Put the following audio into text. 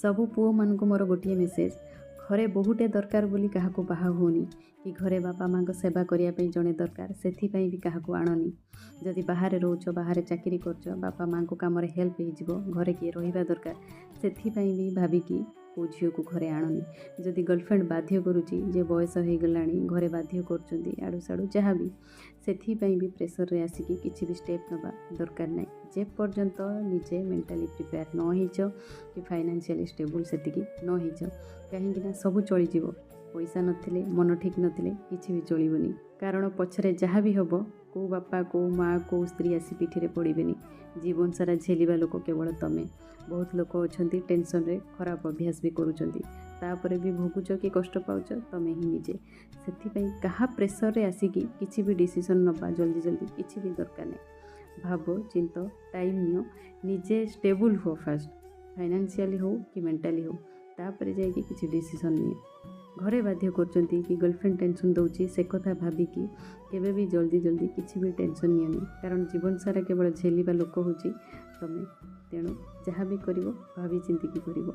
ସବୁ ପୁଅମାନଙ୍କୁ ମୋର ଗୋଟିଏ ମେସେଜ୍, ଘରେ ବୋହୂଟେ ଦରକାର ବୋଲି କାହାକୁ ବାହା ହୁଅନି କି ଘରେ ବାପା ମାଆଙ୍କ ସେବା କରିବା ପାଇଁ ଜଣେ ଦରକାର, ସେଥିପାଇଁ ବି କାହାକୁ ଆଣନି। ଯଦି ବାହାରେ ରହୁଛ, ବାହାରେ ଚାକିରି କରୁଛ, ବାପା ମାଆଙ୍କ କାମରେ ହେଲ୍ପ ହେଇଯିବ, ଘରେ କିଏ ରହିବା ଦରକାର, ସେଥିପାଇଁ ବି ଭାବିକି କେଉଁ ଝିଅକୁ ଘରେ ଆଣନି। ଯଦି ଗର୍ଲଫ୍ରେଣ୍ଡ ବାଧ୍ୟ କରୁଛି ଯେ ବୟସ ହେଇଗଲାଣି, ଘରେ ବାଧ୍ୟ କରୁଛନ୍ତି, ଆଡ଼ୁ ସାଡ଼ୁ ଯାହା ବି, ସେଥିପାଇଁ ବି ପ୍ରେସରରେ ଆସିକି କିଛି ବି ଷ୍ଟେପ୍ ନେବା ଦରକାର ନାହିଁ, ଯେ ପର୍ଯ୍ୟନ୍ତ ନିଜେ ମେଣ୍ଟାଲି ପ୍ରିପେୟାର ନ ହେଇଛ କି ଫାଇନାନ୍ସିଆଲି ଷ୍ଟେବୁଲ୍ ସେତିକି ନ ହେଇଛ। କାହିଁକିନା ସବୁ ଚଳିଯିବ, ପଇସା ନଥିଲେ, ମନ ଠିକ୍ ନଥିଲେ କିଛି ବି ଚଳିବନି। କାରଣ ପଛରେ ଯାହା ବି ହେବ, କେଉଁ ବାପା, କେଉଁ ମାଆ, କେଉଁ ସ୍ତ୍ରୀ ଆସି ପିଠିରେ ପଡ଼ିବେନି। ଜୀବନ ସାରା ଝେଲିବା ଲୋକ କେବଳ ତମେ। ବହୁତ ଲୋକ ଅଛନ୍ତି ଟେନସନ୍ରେ ଖରାପ ଅଭ୍ୟାସ ବି କରୁଛନ୍ତି, ତାପରେ ବି ଭୋଗୁଛ କି କଷ୍ଟ ପାଉଛ ତମେ ହିଁ ନିଜେ। ସେଥିପାଇଁ କାହା ପ୍ରେସରରେ ଆସିକି କିଛି ବି ଡିସିସନ୍ ନେବା ଜଲ୍ଦି ଜଲ୍ଦି କିଛି ବି ଦରକାର ନାହିଁ। ଭାବ, ଚିନ୍ତ, ଟାଇମ୍ ନିଅ, ନିଜେ ଷ୍ଟେବୁଲ୍ ହୁଅ ଫାଷ୍ଟ, ଫାଇନାନ୍ସିଆଲି ହଉ କି ମେଣ୍ଟାଲି ହଉ, ତାପରେ ଯାଇକି କିଛି ଡିସିସନ୍ ନିଅ। ଘରେ ବାଧ୍ୟ କରୁଛନ୍ତି କି ଗର୍ଲଫ୍ରେଣ୍ଡ ଟେନସନ୍ ଦେଉଛି, ସେ କଥା ଭାବିକି କେବେ ବି ଜଲ୍ଦି ଜଲ୍ଦି କିଛି ବି ଟେନସନ୍ ନିଅନି। କାରଣ ଜୀବନ ସାରା କେବଳ ଝେଲିବା ଲୋକ ହେଉଛି ତମେ। ତେଣୁ ଯାହା ବି କରିବ ଭାବି ଚିନ୍ତିକି କରିବ।